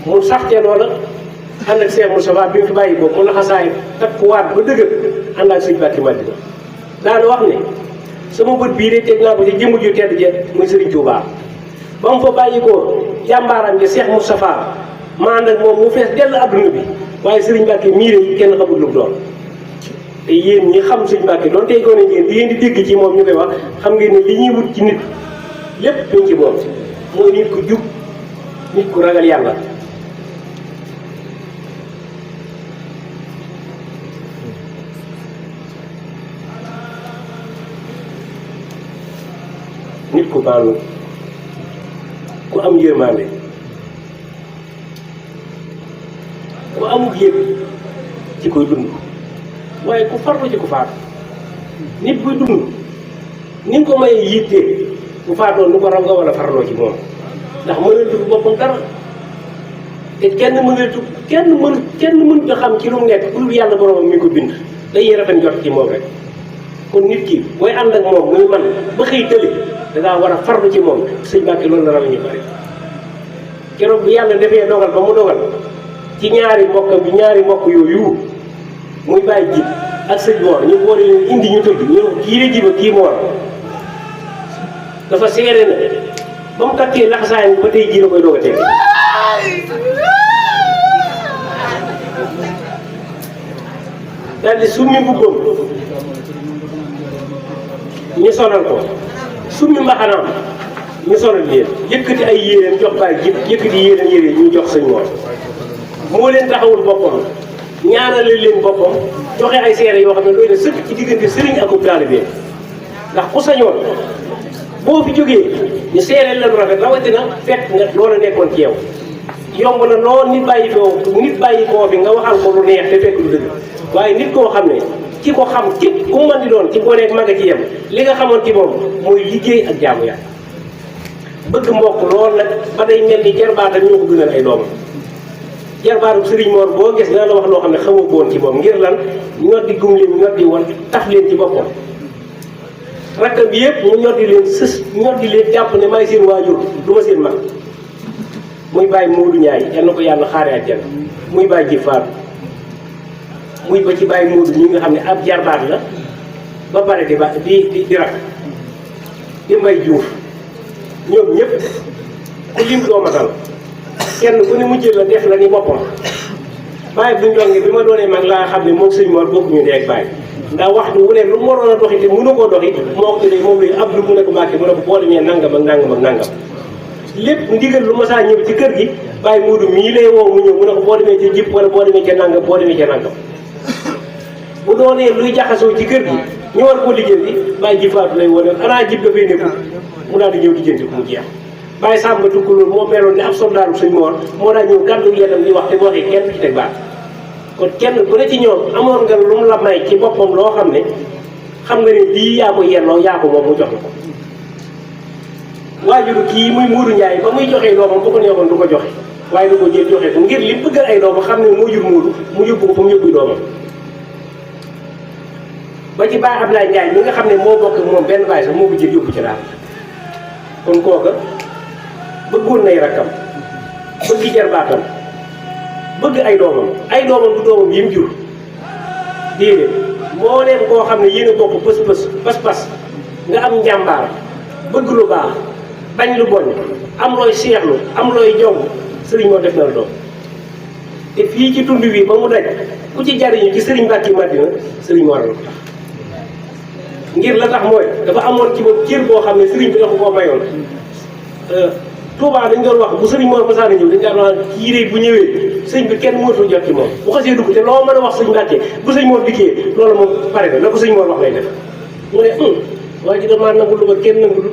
mu saxtee loola ànd ak Cheikh Moustapha bi mu fi bàyyi ko mu laxasaay takkuwaat ba dëgër ànd ak sëñ Mbacke Madina daana wax ne sama bët bii de teg naa ko ci jëmm ju tedd je muy Serigne Touba ba mu fa bàyyi ko jàmbaaram ji Cheikh Moustapha ma ànd ak moom mu fees dell adduna bi waaye Serigne Mbacke mii de kenn xamul lu mu doon te yéen ñi xam Serigne Mbacke doon tey gone ngeen di ngeen di dégg ci moom ñu koy wax xam ngeen ne li ñuy wut ci nit lépp dañ ci moom mooy nit ku jub nit ku ragal yàlla nit ku baanu ku am yërmande ku amul yëg ci koy dund waaye ku farlu ci ku faatu nit buy dund ni nga ko mayee yitte bu faatoon nu ko raw nga war a farloo ci moom ndax mënal dugg boppam dara te kenn mënatu kenn mënut a xam ci lu mu nekk pour yàlla boromam mi ko bind day rafet jot ci moom rek. kon nit ki booy ànd ak moom muy man ba xëy tële da ngaa war a farlu ci moom sëñ Mbàkke loolu la raw ñu bari keroog bi yàlla defee dogal ba mu dogal ci ñaari mbokk yooyu muy bàyyi jib ak sëñ Mor ñu boole leen indi ñu tëdd ñu kii la jiba kii Mor dafa seere na ba mu takkee laxasaayam ba tey jii la koy doog a teg daal di summi mbubbam ñu solal ko summi mbaxanaam ñu solal leen yëkkati ay yéreem jox baay jib yëkkati yére ñu jox sëñ Mor moo leen taxawul boppam ñaanale leen boppam joxe ay seere yoo xam ne doy na sëkk ci diggante sëriñ ak taalibe ndax ku sañoon boo fi jógee ñu seereel leen rafet rawatina fekk nga loola nekkoon ci yow yomb na lool nit bàyyi koo fi nga waxal ko lu neex te fekk lu dëgg waaye nit koo xam ne ki ko xam képp ku mu mën di doon ci gone ak mag a ci yem li nga xamoon ci moom mooy liggéey ak jaamu yàlla bëgg mbokk lool nag ba day mel ni jarbaatam ñoo ko gënal ay doomam jarbaatu Serigne Mor boo gis dana la wax loo xam ne xamoo ko woon ci moom ngir lan ñoddi gum leen ñoddi woon tax leen ci boppam rakkam bi yëpp mu ñoddi leen sës ñoddi leen jàpp ne maay seen waajur du ma seen mag muy bàyyi Moodu Ñaay yal na ko yàlla xaare àjjana muy bàyyi ji faatu muy ba ci bàyyi Moodu ñi nga xam ne ab jarbaat la ba pare di rak di Mbay Juuf ñoom ñëpp ku lim doo matal kenn ku ne mu jël la def la ni boppam bàyyi bu njonge bi ma doonee mag laa xam ne moom sëñ Mor bokkuñu dee ak bàyyi ndax waxtu wu ne lu mu waroon a doxi te mënu koo doxi moo ko jëlee moom lay ab lu mu ne ko Mbàkke mu ne ko boo demee nangam ak nangam ak nangam lépp ndigal lu ma saa ñëw ci kër gi bàyyi Moodu mii lay woo mu ñëw mu ne ko boo demee ca jib wala boo demee ca nangam boo demee ca nangam bu doonee luy jaxasoo ci kër gi ñu war koo lijjanti bàyyi ji faatu lay wone anaa jib dafay nekkul mu daal di ñëw lijjanti ko mu jeex bàyyi Samba Tukulóor moo meloon ne ab soldaaru sëñ Mor moo daa ñëw gàddu yenam di wax te bu waxee kenn du ci teg baat kon kenn ku ne ci ñoom amoon nga lu mu la may ci boppam loo xam ne xam nga ne lii yaa ko yelloo yaa ko moom mu jox la ko waajuru kii muy Moodu Njaay ba muy joxee doomam bu ko neexoon du ko joxe waaye du ko jël joxe ko ngir li bëgg ay doomam xam ne moo jur Moodu mu yóbbu ko fa mu yóbbu doomam ba ci Baay Ablaye Njaay mi nga xam ne moo bokk moom benn baay sax moo ko jël yóbbu ci daal kon kooka bëggoon nay rakkam bëgg jarbaatam bëgg ay doomam du doomam yi mu jur déedéet moo leen koo xam ne yéen a bokk pas-pas nga am njàmbaar bëgg lu baax bañ lu bon am looy seexlu am looy jong sëriñ moo def na la doom te fii ci tund wi ba mu daj ku ci jariñu ci sëriñ Mbàkke Madina sëriñ moo waral ko tax ngir la tax mooy dafa amoon ci moom cër boo xam ne sëriñ bi dafa koo mayoon Touba dañ doon wax bu sëriñ Mor Masana ñëw dañ daan wax kii de bu ñëwee sëñ bi kenn mënatul jot ci moom bu xasee dugg te loo mën a wax sëñ Mbàkke bu sëñ Mor dikkee loolu moom pare na la ko sëñ Mor wax lay def mu ne waaye ji damaa nangu lu ko kenn nangul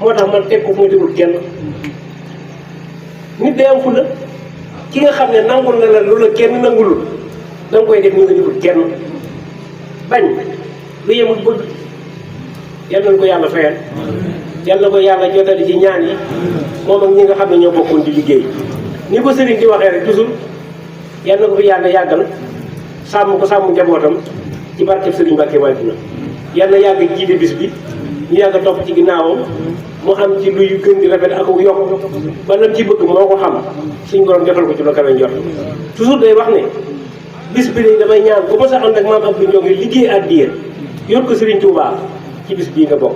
moo tax man teg ko fu ma tegul kenn nit day am fu la ki nga xam ne nangul na la lu la kenn nangulul da nga koy def ni nga deful kenn bañ lu yemul bëgg yal nañu ko yàlla fayal yal na ko yàlla jotali ci ñaan yi moom ak ñi nga xam ne ñoo bokkoon di liggéey ni ko sëriñ di waxee rek toujours yal na ko fi yàlla yàggal sàmm ko sàmm njabootam ci barkeb sëriñ Mbàkke Madina yal na yàgg jiite bis bi ñu yàgg topp ci ginnaawam mu am ci luy gën di rafet ak yokk ba lam ci bëgg moo ko xam suñ borom jotal ko ci lu kawe njort toujours day wax ne bis bi de damay ñaan ku ma sa ànd ak maam Abdou Ndiongue liggéey addiya yor ko Sëriñ Tuubaa ci bis bii nga bokk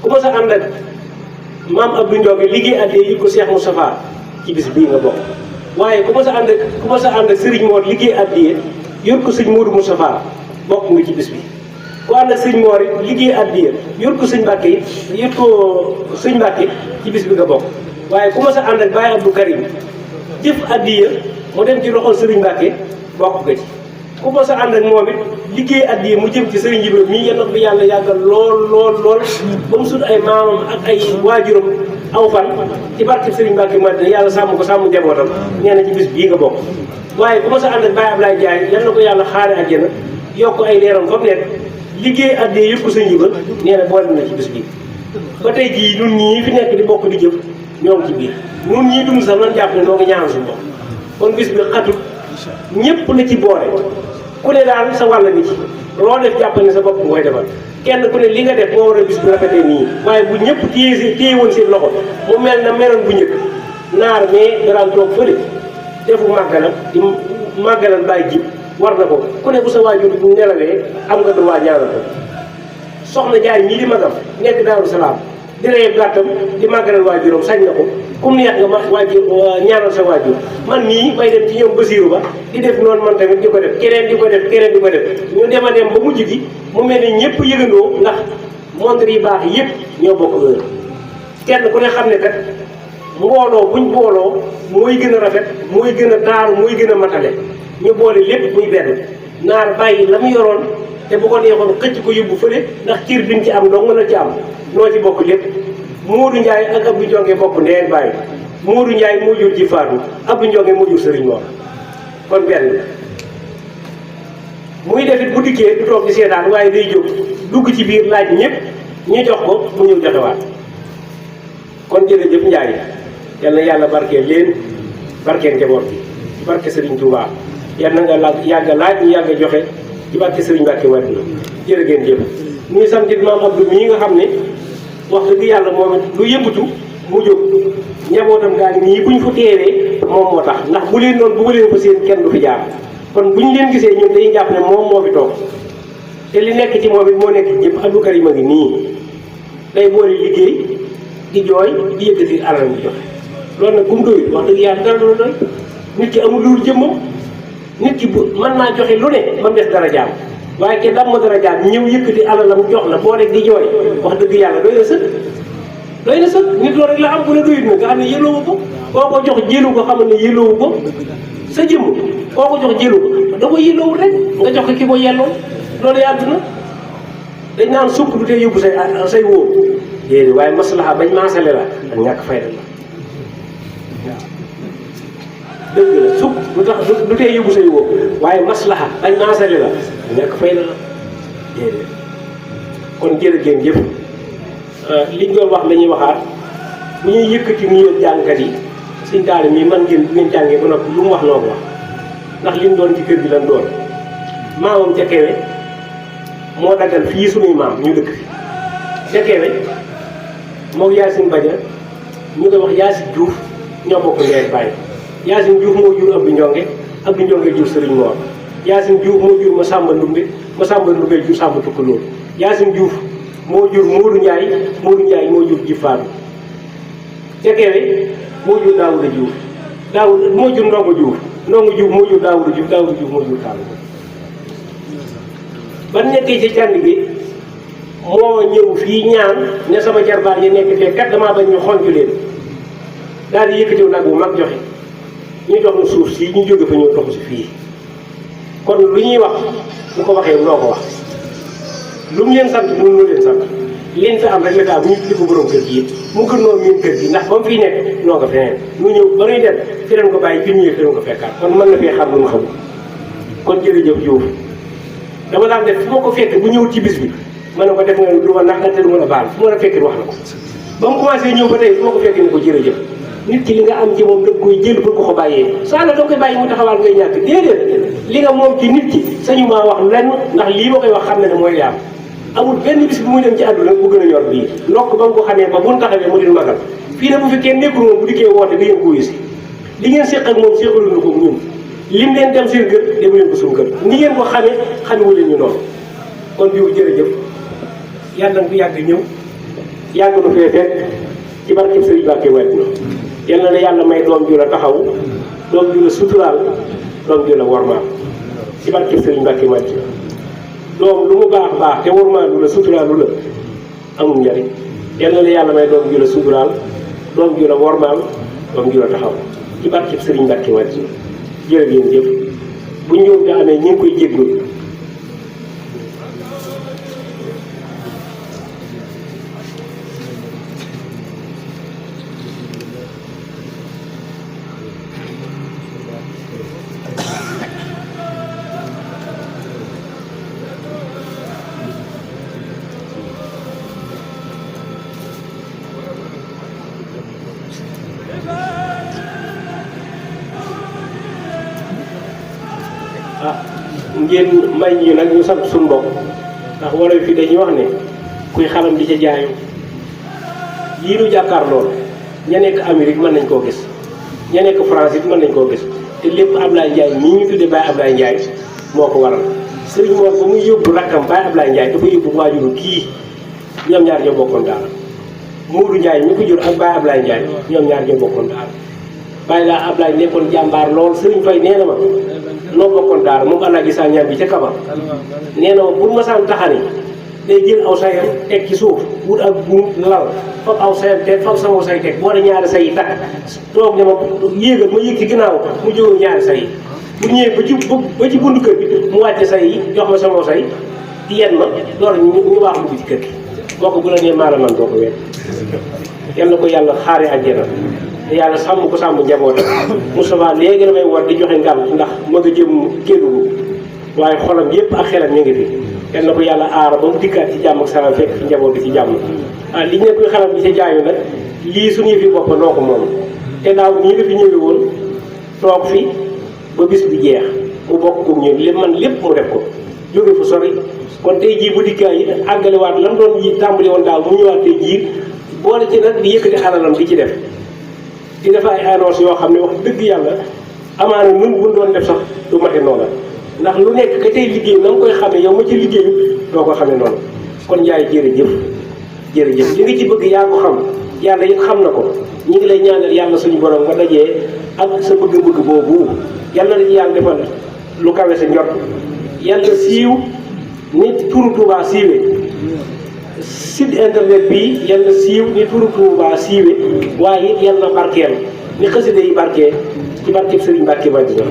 ku ma sa ànd ak maam Abdou Ndiongue liggéey addiya yor ko Cheikh Moustapha ci bis bii nga bokk waaye ku ma sa ànd ak Sëriñ Mor liggéey addiya yor ko sëñ Modou Moustapha bokk nga ci bis bi ku ànd ak sëñ Mor it liggéey addiya yor ko sëñ Mbàkke it yor ko sëñ Mbàkke ci bis bi nga bokk waaye ku ma sa ànd ak Baye Abdou Karim jëf addiya mu dem ci loxol sëriñ Mbàkke bokk nga ci ku ma sa ànd ak moom it liggéey addiya mu jëm ci sëriñ Jibril mii yal na ko yàlla yàggal lool ba mu sut ay maamam ak ay waajuram aw fan ci barke sëriñ Mbàkke Madina yàlla sàmm ko sàmm njabootam nee na ci bis bii nga bokk waaye ku ma sa ànd ak Baye Ablaye Ndiaye yal na ko yàlla xaare àjjana yokk ay leeram fa mu nekk liggéey addiya yëpp ko sëñ Jibril nee na boole na ci bis bii ba tey jii ñun ñii fi nekk di bokk di jëf ñoo ngi ci biir nun ñii dund sax nan jàpp ne noo ngi ñaanal suñu bopp kon bis bi xatut ñëpp la ci boole ku ne daal sa wàll ngi ci loo def jàpp ne sa bopp nga koy defal kenn ku ne li nga def moo war a bis bi rafetee nii waaye bu ñëpp téye woon seen loxo mu mel na meloon bu njëkk naar mais daraan toog fële defu màggalam di màggalal bàyyi jib war na ko ku ne bu sa waajur bu nelawee am nga droit ñaanal ko soxna jaay ñii di magam nekk Daaru Salaam di rey gàttam di màggalal waajuram sañ na ko comme neex nga ma waajur ñaanal sa waajur man nii may dem ci ñoom Basiiru ba di def noonu man tamit di ko def keneen di ko def keneen di ko def ñu dem a dem ba mujj gi mu mel ni ñëpp yëgandoo ndax montre yi baax yëpp ñoo bokk heure kenn ku ne xam ne kat mbooloo buñ booloo mooy gën a rafet mooy gën a taaru mooy gën a matale ñu boole lépp muy benn naar bàyyi la mu yoroon te bu ko neexoon xëcc ko yóbbu fële ndax cër bi ci am dong la ci am noo ci bokk lépp Moodu Njaay ak Abdou Jonge bokk ndeen bàyyi Moodu Njaay moo jur ji faatu Abdou Jonge moo jur sëriñ Mor kon benn muy defit bu dikkee du toog di seetaan waaye day jóg dugg ci biir laaj ñëpp ñu jox ko mu ñëw joxewaat kon jërëjëf Njaay yal na yàlla barkeel leen barkeel njaboot bi ci barke Sëriñ Tuubaa yal na nga yàgg laaj ñu yàgg joxe ci barke Sëriñ Mbàkke Madina jërë ngeen jëf ñuy sant it maam Abdou mii nga xam ne wax dëgg yàlla moom it lu yëngatu mu jóg njabootam gaa ngi nii buñ fa teewee moom moo tax ndax bu leen noonu bu leen fa seen kenn du fi jaar kon buñ leen gisee ñun dañuy jàpp ne moom moo fi toog te li nekk ci moom it moo nekk ñëpp Abdou Karim a ngi nii day boole liggéey di jooy di yëkkati alal di joxe loolu nag bu mu doyul wax dëgg yàlla dara du doy nit ki amul loolu jëmmam nit ki bu mën naa joxe lu ne ba mu des dara jaam waaye kenn dam ma dara jaam ñëw yëkkati alalam jox la boo rek di jooy wax dëgg yàlla doy na sëkk doy na sëkk nit loolu rek la am bu la doyut nag nga xam ne yëloowu ko koo ko jox jëlu ko xamal ne yëloowu ko sa jëmm koo ko jox jëlu ko da ko yëloowul rek nga jox ko ki ko yelloon loolu yàgg na dañ naan sukk du tee yóbbu say wóor déedéet waaye maslaha bañ maasale la ak ñàkk fayda la dëgg la sukk lu tax du tee yóbbu say wóor waaye maslaha bañ maasale la ak ñàkk fayda la déedéet kon jërë ngeen jëf liñ doon wax la ñuy waxaat bu ñuy yëkkati nuyoo jàngkat yi suñ taali mii man ngeen bu ngeen jàngee ba noppi lu mu wax noo ko wax ndax liñ doon ci kër gi lan doon maamam ca Kewe moo daggal fii suñuy maam ñu dëkk fi ca Kewe moog Yacine Badja ñu koy wax Yacine Diouf ñoo bokk ndey bàyyi Yacine Diouf moo jur Abdou Ndiongue Abdou Ndiongue jur Serigne Mor Yacine Diouf moo jur Massamba Ndumbe jur Samba Tukulóor Yacine Diouf moo jur Modou Ndiaye moo jur Jifaatu ca Kewe moo jur Daouda Diouf moo jur Ndongo Diouf moo jur Daouda Diouf moo jur Tall ba nekkee ci cànd gi moo ñëw fii ñaan ne sama jarbaar yi nekk fee kat damaa bañ ñu xoncu leen daal di yëkkatiw nag bu mag joxe ñu jox nu suuf si ñu jóge fa ñëw dox si fii kon lu ñuy wax bu ko waxee loo ko wax lu mu leen sant mënu leen sant leen fi am rek la fi am ñu di ko borom kër gi mu gën noonu ñun kër gi ndax ba mu fii nekk noo ko feneen mu ñëw ba nuy dem fi leen ko bàyyi fi ñëwee fi leen ko fekkaat kon mën na fee xam lu mu xamul kon jërëjëf Diouf dama daan def fu ma ko fekk bu ñëw ci bis bi ma ne ko def nga lu ma naqar te du ma la baal fu ma la fekk wax na ko ba mu commencé ñëw ba tey fu ma ko fekk ni ko jërëjëf nit ki li nga am ci moom da koy jël pour ko bàyyee saa la doo koy bàyyi mu taxawaal ngay ñàkk déedéet li nga moom ci nit ki sañu maa wax lenn ndax lii ma koy wax xam ne mooy li am amul benn bis bu muy dem ci àdduna bu gën a ñor bii lokk ba nga ko xamee ba buñ taxawee mu din magal fii ne bu fi kenn nekkul moom bu dikkee woote nga yéen ko si li ngeen séq ak moom séqalu na ko ñun lim leen dem seen kër demu leen ko suñu kër ni ngeen ko xamewu leen ñu noonu kon bii jërëjëf yàlla na fi yàgg ñëw yàgg na fee fekk ci barkeb Sëriñ Mbàkke Madina yàlla na yàlla may doom ju la taxaw doom ju la suturaal doom ju la wormaal ci barkeb Sëriñ Mbàkke Madina doom lu mu baax te wormaalu la suturaalu la amul njariñ yàlla na yàlla may doom ju la suturaal doom ju la wormaal doom ju la taxaw ci barkeb Sëriñ Mbàkke Madina jërë ngeen jëf bu ñëw nga amee ñu ngi koy jéggalu Viva! ngeen may ñu nag ñu sant suñu bopp ndax wala fi dañuy wax ne kuy xalam di ca jaayu yii nu jàkkaar lool ña nekk Amérique mën nañ koo gis ña nekk France it mën nañ koo gis te lépp Ablaye Ndiaye ñii ñu tuddee Baye Ablaye Ndiaye moo ko waral sëriñ moom ba muy yóbbu rakkam Baye Ablaye Ndiaye dafa yóbbu waajuru kii ñoom ñaar ñoo bokkoon daal Mourou Ndiaye mi ko jur ak Baye Ablaye Ndiaye ñoom ñaar ñoo bokkoon daal Baye laa Ablaye nekkoon jàmbaar lool sëriñ Faye nee na ma noo bokkoon daal moom allah gis ñaan bi ca kaba nee na ma pour ma saan taxani day jël aw sayam teg ci suuf wut ak buum lal fab aw sayam teg fab sama say teg boo de ñaari say yi takk toog ne ma yéegal ma yéeg ci ginnaaw mu jógee ñaari say yi bu ñëwee ba ci buntu kër bi mu wàcce say yi jox ma sama say di yen ma door ñu waax lu bi ci kër gi kooku bu la nee maa la man doo ko wet yal na ko yàlla xaare àjjana te yàlla sàmm ko sàmm njabootam Moustapha léegi damay war di joxe ngàll ndax ma nga jëm Kédougou waaye xolam yëpp ak xelam mi ngi fi yal na ko yàlla aara ba mu dikkaat ci jàmm ak salaam fekk fi njaboot bi ci jàmm li ñu ne kuy xalam bi ci jaayu nag lii suñu fi bopp noo ko moom te daaw ñii nga fi ñëwee woon toog fi ba bis bi jeex mu bokk ko ñun li man lépp mu def ko jóge fu sori kon tey jii bu dikkaay yi àggalewaat lam doon ji tàmbali woon daaw mu ñëwaat tey jii boole ci nag di yëkkati alalam di ci def di def ay annonce yoo xam ne wax dëgg yàlla amaana nun buñ doon def sax du mate noonu ndax lu nekk ka tey liggéey na nga koy xamee yow ma ci liggéeyu doo ko xamee noonu kon Ndiaye jërëjëf jërëjëf li nga ci bëgg yaa ko xam yàlla it xam na ko ñi ngi lay ñaanal yàlla suñu borom nga dajee ak sa bëgg-bëgg boobu yàlla na ci yàlla defal lu kawe sa njort yàlla siiw nit turu Touba siiwee site internet bi yàlla siiw ni turu Touba siiwee waaye it yàlla barkeel ni xasida yi barkee ci barkeb Sëriñ Mbàkke Madina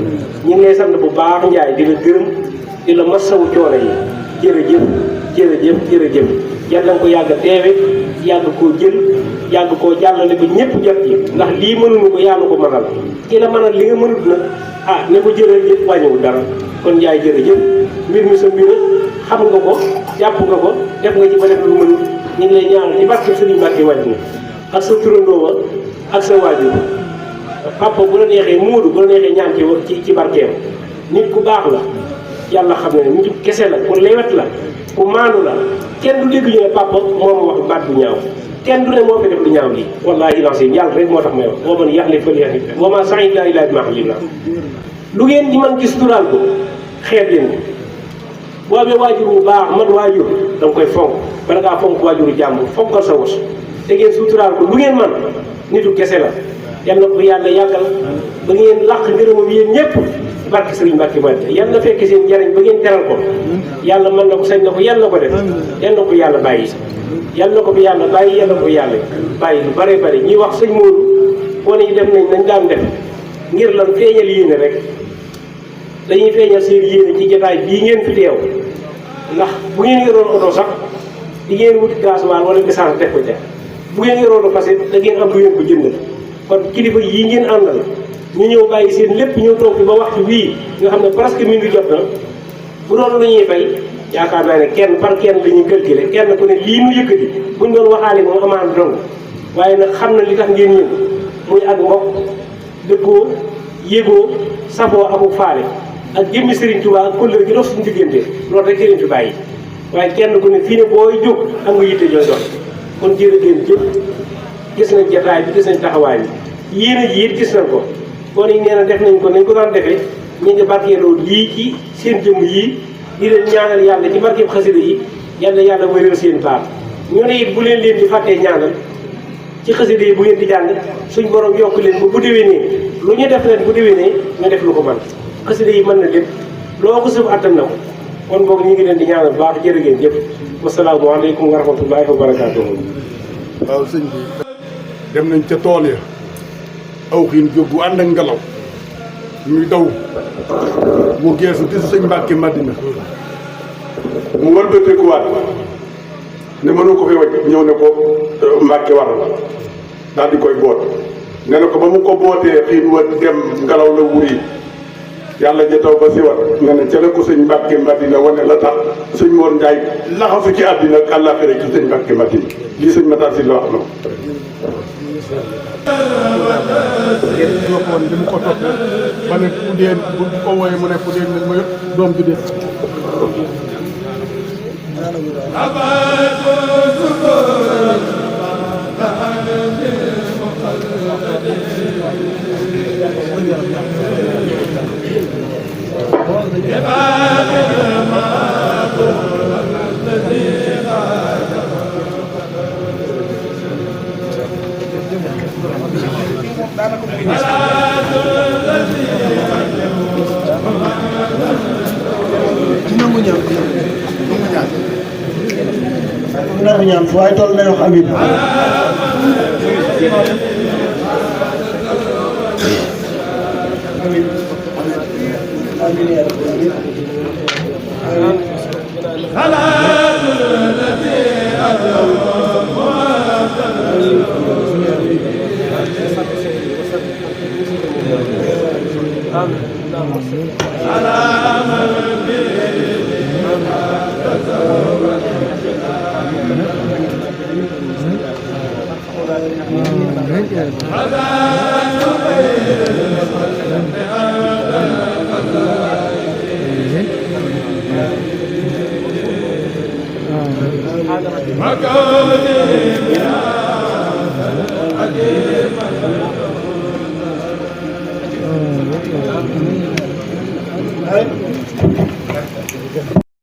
ñu ngi lay sant bu baax Ndiaye di la gërëm di la masawu coono yi jërëjëf jërëjëf jërëjëf yàlla nga ko yàgg a teewe yàgg koo jël yàgg koo jàllale ba ñëpp jot yi ndax lii mënuñu ko yàlla ko mënal ki la mënal li nga mënut nag ne ko jëlal yëpp wàññiwul dara kon Ndiaye jërëjëf mbir mi sa mbir xam nga ko jàpp nga ko def nga ci ba def lu mënut ñu ngi lay ñaanal ci barkeb Sëriñ Mbàkke Madina ak sa turandoo ak sa waajur papa bu la neexee Moodu bu la neexee ñaan ci barkeem nit ku baax la yàlla xam ne nit kese la ku lewet la ku maandu la kenn du dégg ñu ne papa moo ma wax baat bu ñaaw kenn du ne moo fi def lu ñaaw lii wallaahi lancim yàlla rek moo tax may wax boo man yax ne fël yax ni boo ma saxit laa ilaaha illa llaah lu ngeen di man gis tural ko xeeb leen ko boo amee waajur bu baax man waajur da nga koy fonk bala ngaa fonk waajuru jàmm fonkal sa wos te ngeen suturaal ko lu ngeen man nitu kese la yal na ko yàlla yàggal ba ngeen làq ngërëmam yéen ñëpp barke Sëriñ Mbàkke Madina yal na fekk seen njariñ ba ngeen teral ko yàlla mën na ko sañ na ko yal na ko def yal na ko yàlla bàyyi yal na ko fi yàlla bàyyi yal na ko yàlla bàyyi lu bare bare ñuy wax sëñ Moodu koo ne ñu def nañ daan def ngir lan feeñal yéene rek dañuy feeñal seen yéene ci jotaay bii ngeen fi teew ndax bu ngeen yoroon oto sax di ngeen wuti gasoil wala essence def ko ca bu ngeen yoroon fas it da ngeen am lu ngeen ko jëndal kon kilifa yii ngeen àndal ñu ñëw bàyyi seen lépp ñëw toog fi ba waxtu wii nga xam ne presque mi ngi jot na bu doon lu ñuy fay yaakaar naa ne kenn par kenn la ñuy calculer kenn ku ne lii nu yëkkati buñ doon waxaale moom amaan dong waaye nag xam na li tax ngeen ñëw muy ak mbokk dëkkoo yégoo safoo aku faale ak jëmmi Serigne Touba ak kóllëre gi dox suñu diggante loolu rek Serigne fi bàyyi waaye kenn ku ne fii ne booy jóg am nga yitte jooy dox kon jërë ngeen jëf gis nañ jotaay bi gis nañ taxawaay bi yéen ji it gis nañ ko kon yi nee na def nañ ko nañ ko daan defee ñu ngi barkeeloo lii ci seen jëmm yii di leen ñaanal yàlla ci barkeeb xasida yi yàlla wéral seen baat ñu ne it bu leen di fàttee ñaanal ci xasida yi bu ngeen di jàng suñ borom yokk leen ba bu déwénee lu ñu def leen bu déwénee ñu def lu ko man xasida yi mën na lépp loo ko sëf attan na ko kon boog ñu ngi leen di ñaanal baax jërë ngeen jëf wasalaamu aleykum wa rahmatullahi wa barakaatuhu. waaw sëñ bi dem nañ ca tool ya aw xiin jóg bu ànd ak ngelaw muy daw mu geesu gis sëñ Mbàkke Madina mu wëlbatikuwaat ne mënu ko fi waj ñëw ne ko Mbàkke war daal di koy boot ne na ko ba mu ko bootee xiin wa dem ngelaw la wuri yàlla ja taw ba si wat nga ne ca la ko sëñ Mbàkke Madina wane la tax sëñ Mor Ndiaye laxasu ci àddina ak àllaaxira ci sëñ Mbàkke Madina lii sëñ Matar si la wax na ngeen jokkoon li mu ko toppee ba ne ku dee bu ko wooyee mu ne ku dee ma yot doom ju dee nangu ñaan fu waay toll na wax amiin amiin ya rabbi Amin.